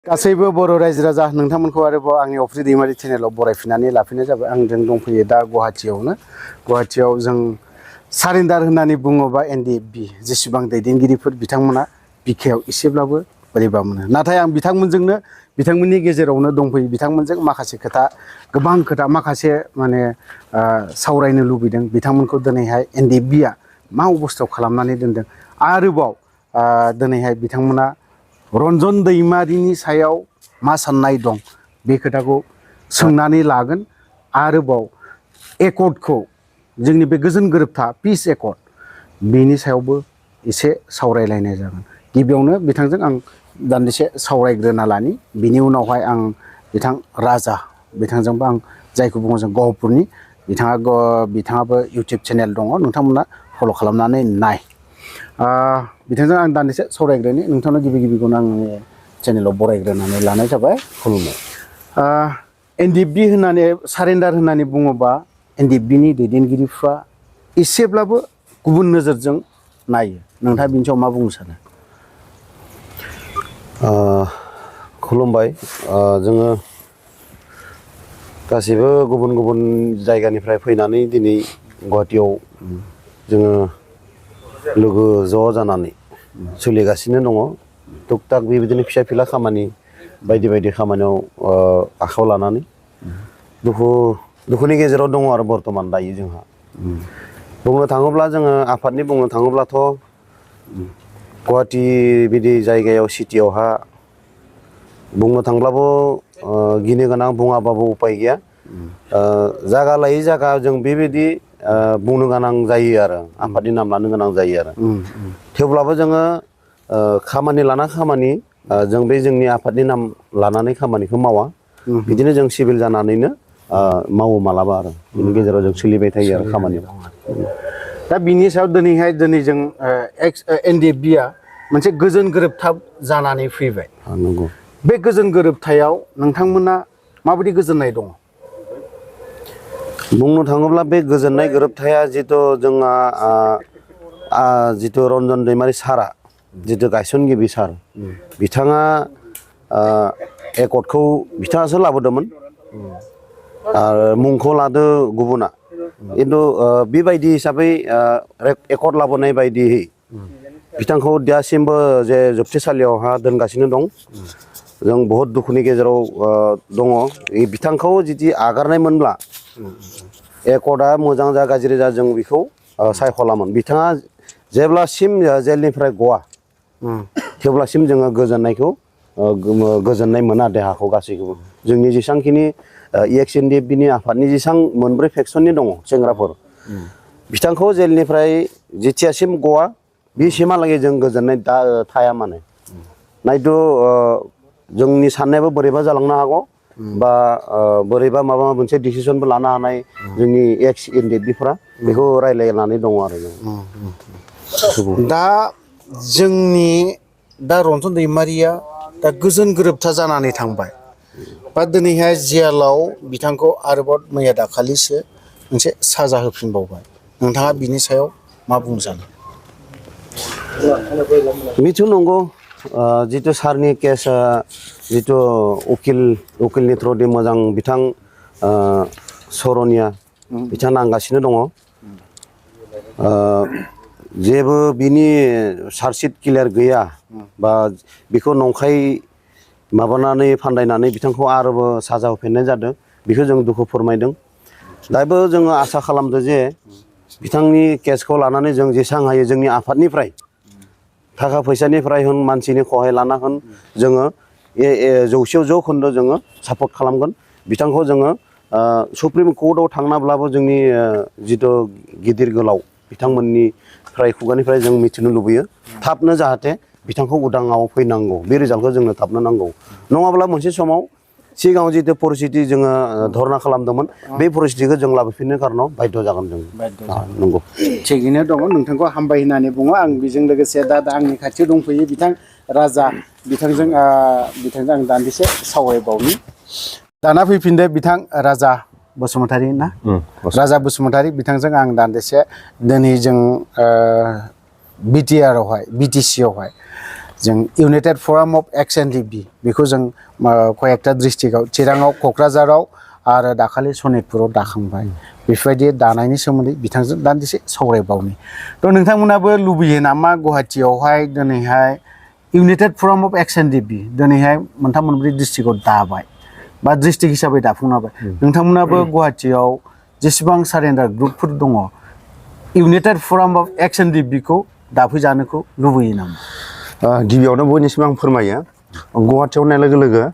गासैबो बर' रायजो राजा नोंथांमोनखौ आरोबाव आंनि अफ्रि दैमारि चेनेलाव बरायफिननानै लाफिननाय जाबाय। आं जों दंफैयो दा गुवाहाटियाव जों सारेन्डार होननानै बुङोबा NDFB जेसेबां दैदेनगिरिफोर बिथांमोना बिखायाव एसेब्लाबो बोरैबा मोनो। नाथाय आं बिथांमोननि गेजेरावनो दंफैयो। बिथांमोनजों माखासे गोबां खोथा माखासे माने सावरायनो लुबैदों। बिथांमोनखौ दिनैहाय NDFBआ मा अबस्थायाव खालामनानै दोनदों, आरोबाव दिनैहाय बिथांमोना रन्जन दैमारिनि सायाव मा साननाय दं बे खोथाखौ सोंनानै लागोन। आरोबाव एकर्डखौ जोंनि बे गोजोन गोरोबथा पिस एकर्ड बेनि सायावबो एसे सावरायलायनाय जागोन। गिबियावनो बिथांजों आं दान्दिसे सावरायग्रोना लानि, बिनि उनावहाय आं बिथां राजा बिथांजोंबो आं जायखौ बुङो जों गहपुरनि बिथाङाबो इउटुब चेनेल दङ, नोंथांमोना फल' खालामनानै नाय। बिथांजों आं दान्दिसे सावरायग्रोनि। नोंथांनो गिबिखौनो आंनि चेनेलाव बरायग्रोनानै लानाय जाबाय। खुलुमबाय। NDFB होननानै सारेन्डार होननानै बुङोबा NDFBनि दैदेनगिरिफ्रा एसेब्लाबो गुबुन नोजोरजों नायो। नोंथाङा बिनि सायाव मा बुंनो सानो? खुलुमबाय। जोङो गासैबो गुबुन गुबुन जायगानिफ्राय फैनानै दिनै गुवाहाटियाव जोङो लोगो ज' जानानै सोलिगासिनो दङ। टुक टाक बेबायदिनो फिसा फिला खामानि बायदि खामानियाव आखायाव लानानै दुखुनि गेजेराव दङ आरो बर्थमान दायो जोंहा। बुंनो थाङोब्ला जोङो आफादनि बुंनो थाङोब्लाथ' गुवाहाटि बिदि जायगायाव सिटियावहा बुंनो थांब्लाबो गिनो गोनां, बुङाबाबो उपाय गैया। जागा लायै जागा जों बेबायदि बुंनो गोनां जायो आरो आफादनि नाम लानो गोनां जायो आरो। थेवब्लाबो जोङो खामानि लाना खामानि जों बे जोंनि आफादनि नाम लानानै खामानिखौ मावा। बिदिनो जों सिभिल जानानैनो मावो मालाबा आरो बिनि गेजेराव जों सोलिबाय थायो आरो खामानियाव। दा बिनि सायाव दिनै जों NDFBआ मोनसे गोजोन गोरोबथा जानानै फैबाय। नंगौ। बे गोजोन गोरोबथायाव नोंथांमोना माबायदि गोजोननाय दङ? बुंनो थाङोब्ला बे गोजोननाय गोरोबथाया जिथु जोंहा जिथु रन्जन दैमारि सारआ जिथु गायसनगिरि सार, बिथाङा एकर्डखौ बिथाङासो लाबोदोंमोन आरो मुंखौ लादो गुबुना। खिन्थु बेबायदि हिसाबै एकर्ड लाबोनाय बायदियै बिथांखौ दासिमबो जे जोबथेसालियावहा दोनगासिनो दं। जों बहुद दुखुनि गेजेराव दङ। बिथांखौ जुदि आगारनायमोनब्ला एकर्डआ मोजां जा गाज्रि जा जों बेखौ सायख'लामोन। बिथाङा जेब्लासिम जेलनिफ्राय गवा थेवब्लासिम जोङो गोजोननाय मोना देहाखौ गासैखौबो। जोंनि जेसेबांखिनि NDFBनि आफादनि जेसेबां मोनब्रै फेक्सननि दङ सेंग्राफोर, बिथांखौ जेलनिफ्राय जेथियासिम गवा बेसिमहालागै जों गोजोननाय थाया माने। नायथ' जोंनि साननायाबो बोरैबा जालांनो हागौ, बा बोरैबा माबा मोनसे डिसिसनबो लानो हानाय जोंनि NDFBफ्रा बेखौ रायलायनानै दङ आरो जों। दा जोंनि रन्जन दैमारिया दा गोजोन गोरोबथा जानानै थांबाय, बा दिनैहाय जेलाव बिथांखौ आरोबाव मैया दाखालिसो मोनसे साजा होफिनबावबाय। नोंथाङा बिनि सायाव मा बुंनो सानो? बेथ' नंगौ। जिथु सारनि केसआ जिथु उकिलनि थ्रुयै मोजां बिथां सरनिया बिथाङा नांगासिनो दङ। जेबो बिनि चार्जसिट क्लियार गैया, बा बेखौ नंखाय माबानानै फान्दायनानै बिथांखौ आरोबो साजा होफिननाय जादों। बेखौ जों दुखु फोरमायदों। दाबो जोङो आसा खालामदों जे बिथांनि केसखौ लानानै जों जेसां हायो जोंनि आफादनिफ्राय थाखा फैसानिफ्राय होन, मानसिनि खहाय लाना होन, जोङो 100% जोङो सापर्ट खालामगोन। बिथांखौ जोङो सुप्रिम कर्टआव थांनाब्लाबो जोंनि जिथु गिदिर गोलाव बिथांमोननिफ्राय खुगानिफ्राय जों मिथिनो लुबैयो थाबनो जाहाथे बिथांखौ उदाङाव फैनांगौ। बे रिजाल्टखौ जोंनो थाबनो नांगौ। नङाब्ला मोनसे समाव सिगाङाव जिथु परिस्थिति जोङो धरना खालामदोंमोन, बे परिस्थितिखौ जों लाबोफिननो कारनाव बाध्य जागोन जों। नंगौ। थिगैनो दङ। नोंथांखौ हामबाय होननानै बुङो। आं बेजों लोगोसे दा आंनि खाथियाव दंफैयो बिथां राजा। बिथांजों आं दान्दिसे सावरायबावनि। दाना फैफिनदो बिथां राजा बसुमतारी ना? राजा बसुमतारी बिथांजों आं दान्दिसे दिनै जों BTC आवहाय जों इउनाइटेड फराम अफ एक्स एनडिएफबि बेखौ जों कयेकटा डिस्ट्रिक्टआव चिराङाव क'क्राझाराव आरो दाखालि सनितपुराव दाखांबाय बेफोरबायदि दानायनि सोमोन्दै बिथांजों दान्दिसे सावरायबावनि थ' नोंथांमोनाबो लुबैयो नामा गुवाहाटियावहाय दिनैहाय इउनाइटेड फराम अफ एक्स एनडिएफबि दिनैहाय मोनथाम मोनब्रै डिस्ट्रिक्टआव दाबाय बा डिस्ट्रिक्ट हिसाबै दाफुंनाबाय नोंथांमोनाबो गुवाहाटियाव जेसेबां सारेन्डार ग्रुपफोर दङ इउनाइटेड फराम अफ एक्स एनडिएफबिखौ दाफैजानोखौ लुबैयो नामा? गिबियावनो बयनिसिम आं फोरमायो गुवाहाटियाव होननाय लोगो लोगो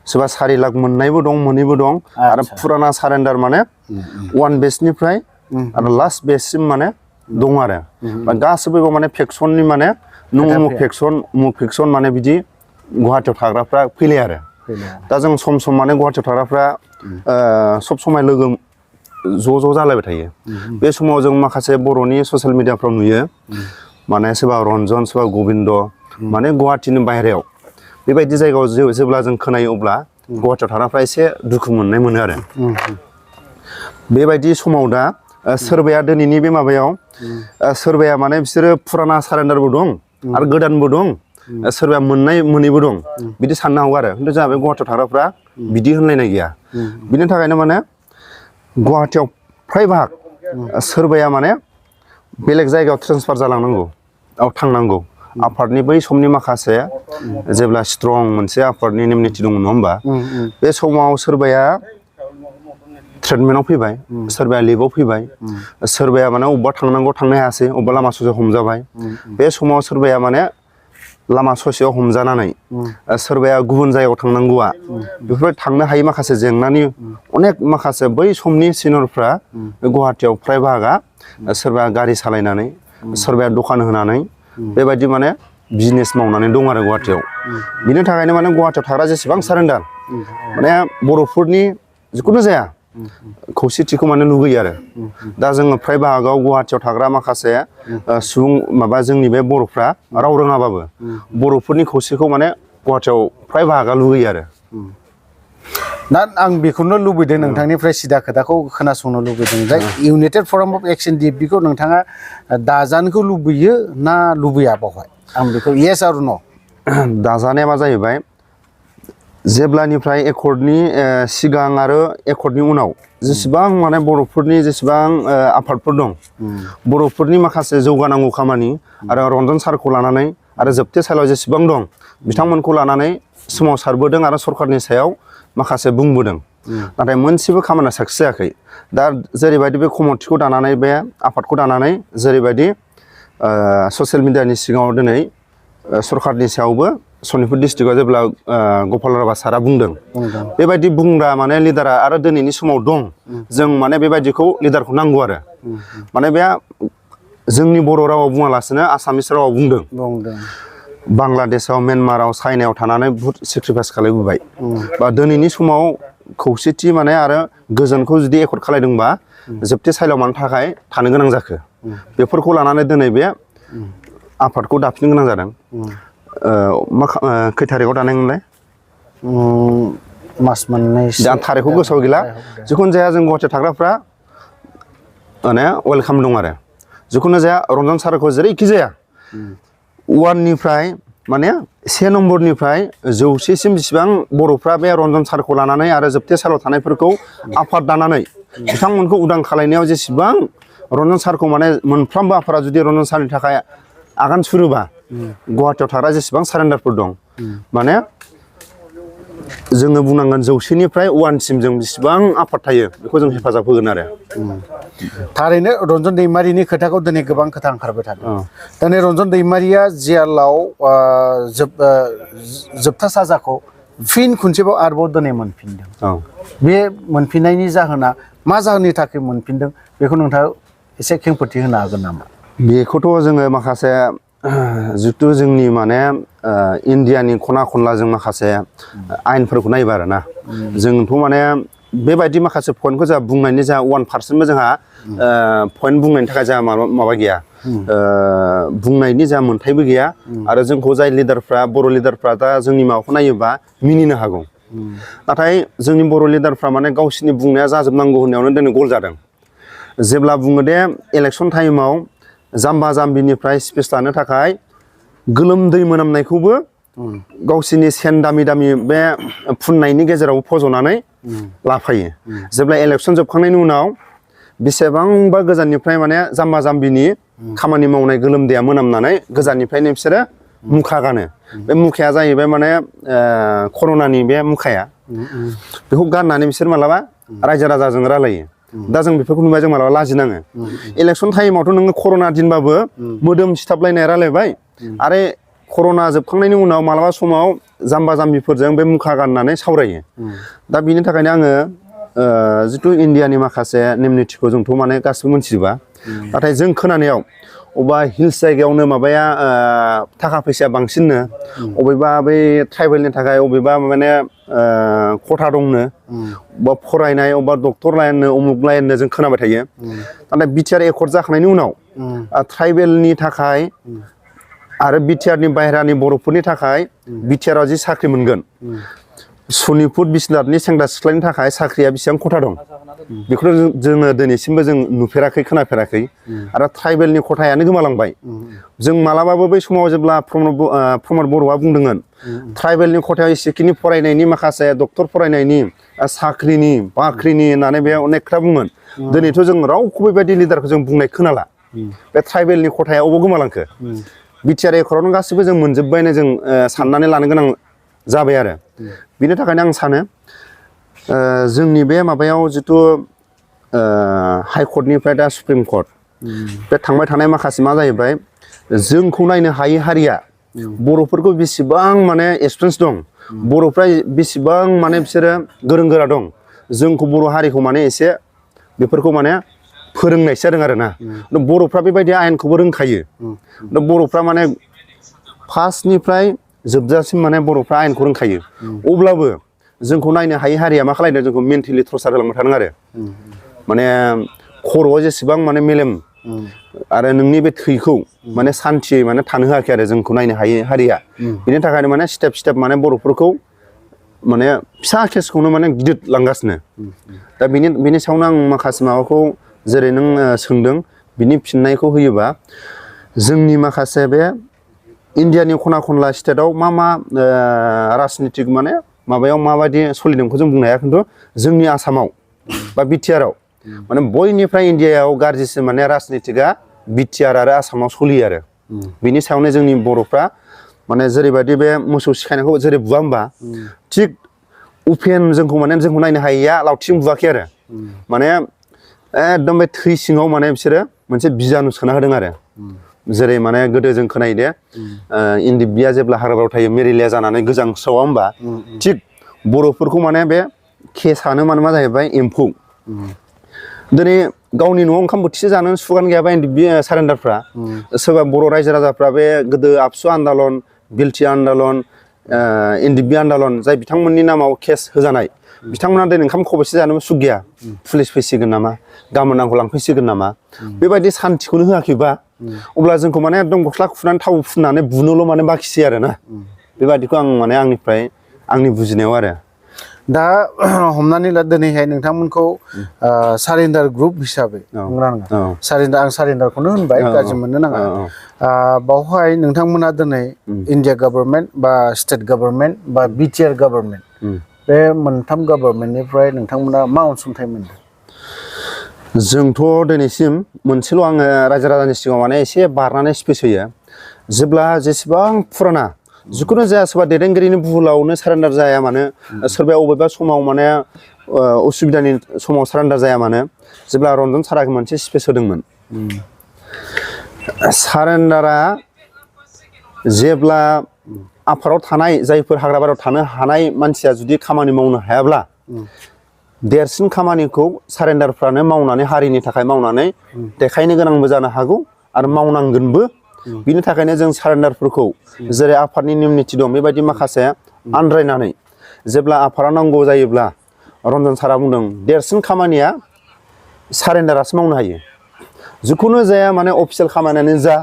सोरबा 4 लाख मोननायबो दं मोनैबो दं आरो फुराना सारेन्डार माने 1 बेचनिफ्राय आरो लास्ट बेचसिम माने दं आरो गासैबो माने फेक्सननि माने फेक्सन माने बिदि गुवाहाटियाव थाग्राफ्रा फैलाय आरो दा जों सम माने गुवाहाटियाव थाग्राफ्रा सब समाय लोगो ज' जालायबाय थायो बे समाव जों माखासे बर'नि ससियेल मिडियाफ्राव नुयो माने सोरबा रन्जन सोरबा गबिन्द माने गुवाहाटिनि बाहेरायाव बेबायदि जायगायाव जेब्ला जों खोनायो अब्ला गुवाहाटियाव थाग्राफ्रा एसे दुखु मोननाय मोनो आरो बेबायदि समाव दा सोरबाया दिनैनि बे माबायाव सोरबाया माने बिसोरो फुराना सारेन्डारबो दं आरो गोदानबो दं सोरबाया मोननाय मोनैबो दं बिदि साननो हागौ आरो खिन्थु जोंहा बे गुवाहाटियाव थाग्राफ्रा बिदि होनलायनाय गैया बिनि थाखायनो माने गुवाहाटियाव फ्राय भाग सोरबाया माने बेलेग जायगायाव ट्रेन्सफार जालांनांगौ थांनांगौ आफादनि बै समनि माखासे जेब्ला स्ट्रं मोनसे आफादनि नेम निथि दङ नङा होमबा बे समाव सोरबाया ट्रिटमेन्टआव फैबाय सोरबाया लिभआव फैबाय सोरबाया माने अबेबा थांनांगौ थांनो हायासै अबेबा लामा ससेयाव हमजाबाय बे समाव सोरबाया माने लामा ससेयाव हमजानानै सोरबाया गुबुन जायगायाव थांनांगौआ बेफोरबायदि थांनो हायै माखासे जेंनानि अनेक माखासे बै समनि सिनियरफ्रा गुवाहाटियाव फ्राय बाहागा सोरबाया गारि सालायनानै सोरबाया दखान होनानै बेबायदि माने बिजनेस मावनानै दं आरो गुवाहाटियाव बिनि थाखायनो माने गुवाहाटियाव थाग्रा जेसेबां सारेन्डार माने बर'फोरनि जिखुनु जाया खौसेथिखौ माने लुगैयो आरो दा जोङो फ्राय बाहागोआव गुवाहाटियाव थाग्रा माखासे सुबुं माबा जोंनि बे बर'फ्रा राव रोङाबाबो बर'फोरनि खौसेथिखौ माने गुवाहाटियाव फ्राय बाहागोआ लुगैयो आरो दा आं बेखौनो लुबैदों नोंथांनिफ्राय सिदा खोथाखौ खोनासंनो लुबैदों जाय इउनाइटेड फराम अफ एक्स एनडिएफबिखौ नोंथाङा दाजानोखौ लुबैयो ना लुबैया बावहाय आं बेखौ येस आरो न' दाजानाया मा जाहैबाय जेब्लानिफ्राय एकर्डनि सिगां आरो एकर्डनि उनाव जेसेबां माने बर'फोरनि जेसेबां आफादफोर दं बर'फोरनि माखासे जौगानांगौ खामानि आरो रन्जन सारखौ लानानै आरो जोबथेसालियाव जेसेबां दं बिथांमोनखौ लानानै सोमावसारबोदों आरो सरकारनि सायाव माखासे बुंबोदों नाथाय मोनसेबो खामानिया साक्सेस जायाखै दा जेरैबायदि बे कमिटिखौ दानानै बे आफादखौ दानानै जेरैबायदि ससियेल मिडियानि सिगाङाव दिनै सरकारनि सायावबो सनितपुर डिस्ट्रिक्टआव जेब्ला गपाल राभा सारा बुंदों बेबायदि बुंग्रा माने लिडारा आरो दिनैनि समाव दं जों माने बेबायदिखौ लिडारखौ नांगौ आरो माने बे जोंनि बर' रावाव बुङालासिनो आसामिस रावाव बुंदों बांलादेशआव म्यानमाराव चाइनायाव थानानै बुहुत सेक्रिफाइस खालामबोबाय बा दिनैनि समाव खौसेथि माने आरो गोजोनखौ जुदि एकर्ड खालायदोंबा जोबथेसालियाव मानो थाखाय थानो गोनां जाखो बेफोरखौ लानानै दिनै बे आफादखौ दाफिननो गोनां जादों खै थारिखआव दानायमोनलाय मास मोननै दा थारिखखौ गोसोआव गैला जिखुनु जाया जों गुवाहाटियाव थाग्राफ्रा माने वेलकाम दं आरो जिखुनु जाया रन्जन सारखौ जेरैखि जाया 1 निफ्राय माने 1 नम्बरनिफ्राय 100सिम बेसेबां बर'फ्रा बे रन्जन सारखौ लानानै आरो जोबथेसालियाव थानायफोरखौ आफाद दानानै बिथांमोनखौ उदां खालायनायाव जेसेबां रन्जन सारखौ माने मोनफ्रोमबो आफादा जुदि रन्जन सारनि थाखाय आगान सुरोबा गुवाहाटियाव थाग्रा जेसेबां सारेन्डारफोर दं माने जोङो बुंनांगोन 100निफ्राय 1सिम जों बेसेबां आफाद थायो बेखौ जों हेफाजाब होगोन आरो थारैनो रन्जन दैमारिनि खोथाखौ दिनै गोबां खोथा ओंखारबाय थादों दिनै रन्जन दैमारिया जेलाव जोबथा साजाखौ फिन खनसेबाव आरोबाव दिनै मोनफिनदों बे मोनफिननायनि जाहोना मा जाहोननि थाखाय मोनफिनदों बेखौ नोंथाङा एसे खेंफोरथि होनो हागोन नामा? बेखौथ' जोङो माखासे जितु जोंनि माने इण्डियानि खना खनला जों माखासे आयेनफोरखौ नायोबा आरोना जोंथ' माने बेबायदि माखासे पइन्टखौ जोंहा बुंनायनि जोंहा 1%बो जोंहा पइन्ट बुंनायनि थाखाय जोंहा माबा गैया बुंनायनि जोंहा मोन्थायबो गैया आरो जोंखौ जाय लिडारफ्रा बर' लिडारफ्रा दा जोंनि माबाखौ नायोबा मिनिनो हागौ नाथाय जोंनि बर' लिडारफ्रा माने गावसिनि बुंनाया जाजोबनांगौ होननायावनो दिनै गल जादों जेब्ला बुङो दे इलेक्सन टाइमाव जाम्बा जाम्बिनिफ्राय स्पिच लानो थाखाय गोलोमदै मोनामनायखौबो गावसोरनि सेन दामि दामि बे फुननायनि गेजेराव फज'नानै लाफायो जेब्ला इलेक्सन जोबखांनायनि उनाव बेसेबांबा गोजाननिफ्राय माने जाम्बा जाम्बिनि खामानि मावनाय गोलोमदैया मोनामनानै गोजाननिफ्रायनो बिसोरो मुखा गानो बे मुखाया जाहैबाय माने कर'नानि बे मुखाया बेखौ गाननानै बिसोर मालाबा रायजो राजाजों रायलायो दा जों बेफोरखौ नुबाय जों मालाबा लाजिनाङो इलेक्सन टाइमावथ' नोङो कर'ना दिनबाबो मोदोम सिथाबलायनाय रायलायबाय आरो कर'ना जोबखांनायनि उनाव मालाबा समाव जाम्बा जाम्बिफोरजों बे मुखा गाननानै सावरायो दा बिनि थाखायनो आङो जिथु इण्डियानि माखासे नेम निथिखौ जोंथ' माने गासिबो मोनथिजोबा नाथाय जों खोनानायाव अबेबा हिल्स जायगायावनो माबाया थाखा फैसाया बांसिननो अबेबा बै ट्राइबेलनि थाखाय अबेबा माने खथा दंनो बा फरायनाय अबेबा डक्टर लाइननो उमुक लाइननो जों खोनाबाय थायो नाथाय बिटिआर एकर्ड जाखांनायनि उनाव ट्राइबेलनि थाखाय आरो बिटिआरनि बाहेरानि बर'फोरनि थाखाय बिटिआराव जि साख्रि मोनगोन सनितपुर बिस्वनाथनि सेंग्रा सिख्लानि थाखाय साख्रिया बेसेबां खथा दं बेखौ जोङो दिनैसिमबो जों नुफेराखै खोनाफेराखै आरो ट्राइबेलनि खथायानो गोमालांबाय जों मालाबाबो बै समाव जेब्ला प्रमद बर'आ बुंदोंमोन ट्राइबेलनि खथायाव एसेखिनि फरायनायनि माखासे डक्टर फरायनायनि साख्रिनि बाख्रिनि होननानै बे अनेक खोथा बुंमोन दिनैथ' जों रावखौबो बेबायदि लिडारखौ जों बुंनाय खोनाला बे ट्राइबेलनि खथाया अबाव गोमालांखो बिटिआर एकर्डआवनो गासिबो जों मोनजोब्बायनो जों साननानै लानो गोनां जाबाय आरो बिनि थाखायनो आं सानो जोंनि बे माबायाव जिथु हाइकर्टनिफ्राय दा सुप्रिम कर्ट बे थांबाय थानाय माखासे मा जाहैबाय जोंखौ नायनो हायै हारिया बर'फोरखौ बेसेबां माने एक्सपिरियेन्स दं बर'फ्रा बेसेबां माने बिसोरो गोरों गोरा दं जोंखौ बर' हारिखौ माने एसे बेफोरखौ माने फोरोंनायसो जादों आरो ना बर'फ्रा बेबायदि आयेनखौबो रोंखायो दा बर'फ्रा माने फार्स्टनिफ्राय जोबजासिम माने बर'फ्रा आयेनखौ रोंखायो अब्लाबो जोंखौ नायनो हायै हारिया मा खालायदों जोंखौ मेन्टेलि टर्चार होलांबाय थादों आरो माने खर'आव जेसेबां माने मेलेम आरो नोंनि बे थैखौ माने सान्थियै माने थानो होआखै आरो जोंखौ नायनो हायै हारिया बिनि थाखायनो माने स्टेप स्टेप माने बर'फोरखौ माने फिसा केसखौनो माने गिदिर लांगासिनो दा बिनि सायावनो आं माखासे माबाखौ जेरै नों सोंदों बिनि फिननायखौ होयोबा जोंनि माखासे बे इण्डियानि खना खनला स्टेटआव मा राजनितिक माने माबायाव माबायदि सोलिदोंखौ जों बुंनो हाया खिन्थु जोंनि आसामाव बा बिटिआराव माने बयनिफ्राय इण्डियायाव गाज्रिसिन माने राजनितिकआ बिटिआर आरो आसामाव सोलियो आरो बिनि सायावनो जोंनि बर'फ्रा माने जेरैबायदि बे मोसौ सिखायनायखौ जेरै बुवा होमबा थिग उपेन जोंखौ नायनो हायैया लावथिजों बुवाखै आरो माने एकदम बे थै सिङाव माने बिसोरो मोनसे बिजानु सोना होदों आरो जेरै माने गोदो जों खोनायो दे NDFBया जेब्ला हाग्राबारियाव थायो मेलेरिया जानानै गोजांस्रावा होमबा थिग बर'फोरखौ माने बे केसानो माने मा जाहैबाय एम्फौ दिनै गावनि न'आव ओंखाम बोथिसे जानो सुगानो गैयाबा NDFB सारेन्डारफ्रा सोरबा बर' रायजो राजाफ्रा बे गोदो आबसु आन्दालन बिलटि आन्दालन NDFB आन्दालन जाय बिथांमोननि नामाव केस होजानाय बिथांमोना दिनै ओंखाम खबसे जानोबो सुख गैया पुलिस फैसिगोन नामा गाबोन आंखौ लांफैसिगोन नामा बेबायदि सान्थिखौनो होआखैबा अब्ला जोंखौ माने एकदम गस्ला खुनानै थाव फुननानै बुनोल' माने बाखिसै आरो ना बेबायदिखौ आं माने आंनि बुजिनायाव आरो दा हमनानै ला दिनैहाय नोंथांमोनखौ सारेन्डार ग्रुप हिसाबै आं सारेन्डारखौनो होनबाय गाज्रि मोननो नाङा बावहाय नोंथांमोना दिनै इण्डिया गभर्नमेन्ट बा स्टेट गभर्नमेन्ट बा बिटिआर गभर्नमेन्ट बे मोनथाम गभर्नमेन्टनिफ्राय नोंथांमोना मा अनसुंथाइ मोनदों जोंथ' दिनैसिम मोनसेल' आङो रायजो राजानि सिगाङाव माने एसे बारनानै स्पेस होयो जेब्ला जेसेबां फुराना जिखुनु जाया सोरबा दैदेनगिरिनि भुलावनो सारेन्डार जाया मानो सोरबाया अबेबा समाव माने असुबिदानि समाव सारेन्डार जाया मानो जेब्ला रन्जन साराखौ मोनसे स्पेस होदोंमोन सारेन्डारा जेब्ला आफादाव थानाय जायफोर हाग्राबारियाव थानो हानाय मानसिया जुदि खामानि मावनो हायाब्ला देरसिन खामानिखौ सारेन्डारफ्रानो मावनानै हारिनि थाखाय मावनानै देखायनो गोनांबो जानो हागौ आरो मावनांगोनबो बिनि थाखायनो जों सारेन्डारफोरखौ जेरै आफादनि नेम निथि दं बेबायदि माखासे आन्द्रायनानै जेब्ला आफादा नांगौ जायोब्ला रन्जन सारा बुंदों देरसिन खामानिया सारेन्डारासो मावनो हायो जिखुनु जाया माने अफिसियेल खामानियानो जा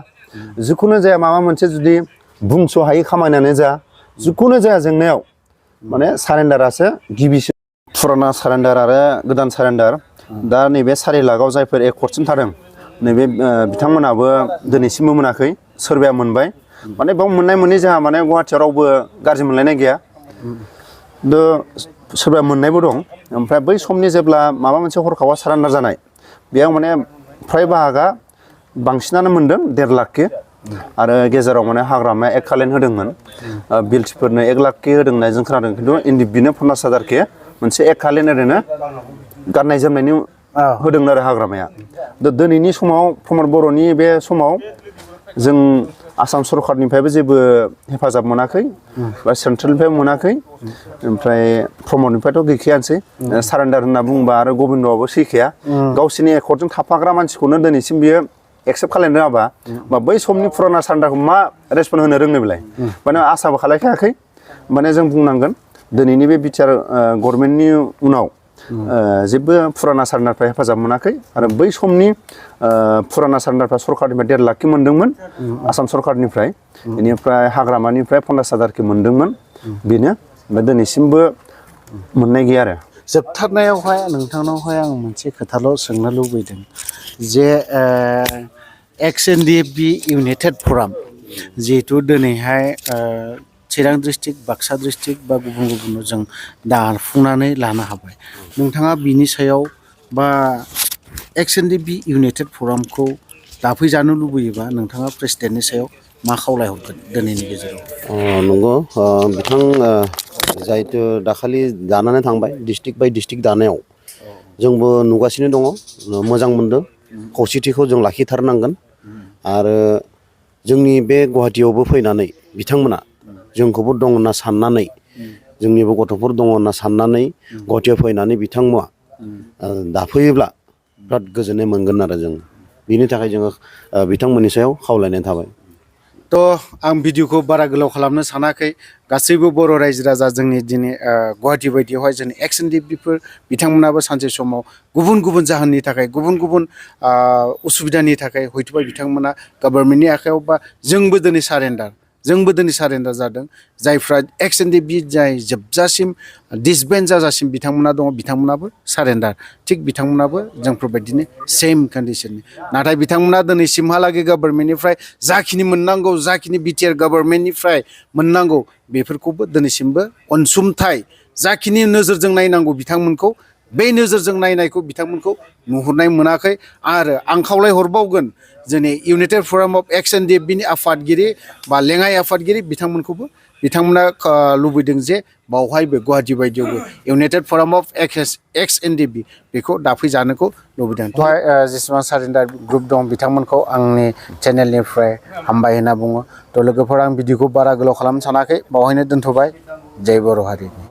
जिखुनु जाया माबा मोनसे जुदि बुंस' हायै खामानियानो जा जिखुनु जाया जेंनायाव माने सारेन्डारासो गिबिसिन फुराना सारेन्डार आरो गोदान सारेन्डार दा नैबे 4 लाखआव जायफोर एकर्डसिम थादों नैबे बिथांमोनाबो दिनैसिमबो मोनाखै सोरबाया मोनबाय माने बाव मोननाय मोनै जोंहा माने गुवाहाटियाव रावबो गाज्रि मोनलायनाय गैया सोरबा मोननायबो दं ओमफ्राय बै समनि जेब्ला माबा मोनसे हरखाबा सारेन्डार जानाय बेयाव माने फ्राय बाहागा बांसिनानो मोनदों 1.5 लाखके आरो गेजेराव माने हाग्रामाया 1 कालेन होदोंमोन बिलटिफोरनो 1 लाखके होदों होननाय जों खोनादों खिन्थु NDFBनो 50,000 मोनसे 1 कालेन ओरैनो गाननाय जोमनायनि होदों आरो हाग्रामाया दिनैनि समाव प्रमद बर'नि बे समाव जों आसाम सरकारनिफ्रायबो जेबो हेफाजाब मोनाखै बा सेन्ट्रेलनिफ्राय मोनाखै ओमफ्राय प्रमदनिफ्रायथ' गैखायानोसै सारेन्डार होनना बुंबा आरो गबिन्दआबो सैखाया गावसिनि एकर्डजों थाफाग्रा मानसिखौनो दिनैसिम बियो एक्सेप्ट खालामनो रोङाबा बा बै समनि फुराना सारेन्डारखौ मा रेसपन्ड होनो रोंनो बेलाय माने आसाबो खालायखायाखै माने जों बुंनांगोन दिनैनि बे बिटिआर गभर्नमेन्टनि उनाव जेबो फुराना सारेन्डारफ्रा हेफाजाब मोनाखै आरो बै समनि फुराना सारेन्डारफ्रा सरकारनिफ्राय 1.5 लाखके मोनदोंमोन आसाम सरकारनिफ्राय बेनिफ्राय हाग्रामानिफ्राय 50,000 मोनदोंमोन बेनो ओमफ्राय दिनैसिमबो मोननाय गैया आरो जोबथारनायावहाय नोंथांनावहाय आं मोनसे खोथाल' सोंनो लुबैदों जे NDFB इउनाइटेड फराम जिहेथु दिनैहाय चिरां डिस्ट्रिक्ट बाक्सा डिस्ट्रिक्ट बा गुबुन गुबुनाव जों दाफुंनानै लानो हाबाय नोंथाङा बिनि सायाव बा NDFB इउनाइटेड फरामखौ दाफैजानो लुबैयोबा नोंथाङा प्रेसिडेन्टनि सायाव मा खावलायहरगोन दिनैनि गेजेराव नंगौ बिथां जायथु दाखालि दानानै थांबाय डिस्ट्रिक्ट बाय डिस्ट्रिक्ट दानायाव जोंबो नुगासिनो दङ मोजां मोनदों खौसेथिखौ जों लाखिथारनांगोन आरो जोंनि बे गुवाहाटियावबो फैनानै बिथांमोना जोंखौबो दं होनना साननानै जोंनिबो गथ'फोर दङ होनना साननानै गुवाहाटियाव फैनानै बिथांमोना दाफैयोब्ला बिराद गोजोननाय मोनगोन आरो जों बिनि थाखाय जोङो बिथांमोननि सायाव खावलायनाय थाबाय थ' आं भिडिअखौ बारा गोलाव खालामनो सानाखै गासैबो बर' रायजो राजा जोंनि दिनै गुवाहाटि बायदियावहाय जोंनि NDFBफोर बिथांमोनाबो सानसे समाव गुबुन गुबुन जाहोननि थाखाय गुबुन गुबुन उसुबिदानि थाखाय हयथ'बा बिथांमोना गभर्नमेन्टनि आखायाव बा जोंबो दिनै सारेन्डार जादों जायफ्रा NDFB जाय जोबजासिम डिसबेन्ड जाजासिम बिथांमोना दङ बिथांमोनाबो सारेन्डार थिग बिथांमोनाबो जोंफोरबायदिनो सेम कन्डिशननि नाथाय बिथांमोना दिनैसिमहालागै गभर्नमेन्टनिफ्राय जाखिनि मोननांगौ जाखिनि बिटिआर गभर्नमेन्टनिफ्राय मोननांगौ बेफोरखौबो दिनैसिमबो अनसुंथाइ जाखिनि नोजोरजों नायनांगौ बिथांमोनखौ बे नोजोरजों नायनायखौ बिथांमोनखौ नुहुरनाय मोनाखै आरो आं खावलायहरबावगोन जोंनि इउनाइटेड फराम अफ NDFBनि आफादगिरि बा लेङाइ आफादगिरि बिथांमोना लुबैदों जे बावहायबो गुवाहाटि बायदियावबो इउनाइटेड फराम अफ NDFB बेखौ दाफैजानोखौ लुबैदों जेसेबां सारेन्डार ग्रुप दं बिथांमोनखौ आंनि चेनेलनिफ्राय हामबाय होनना बुङो थ' लोगोफोर आं भिडिअखौ बारा गोलाव खालामनो सानाखै बावहायनो दोनथ'बाय जय बर' हारिनि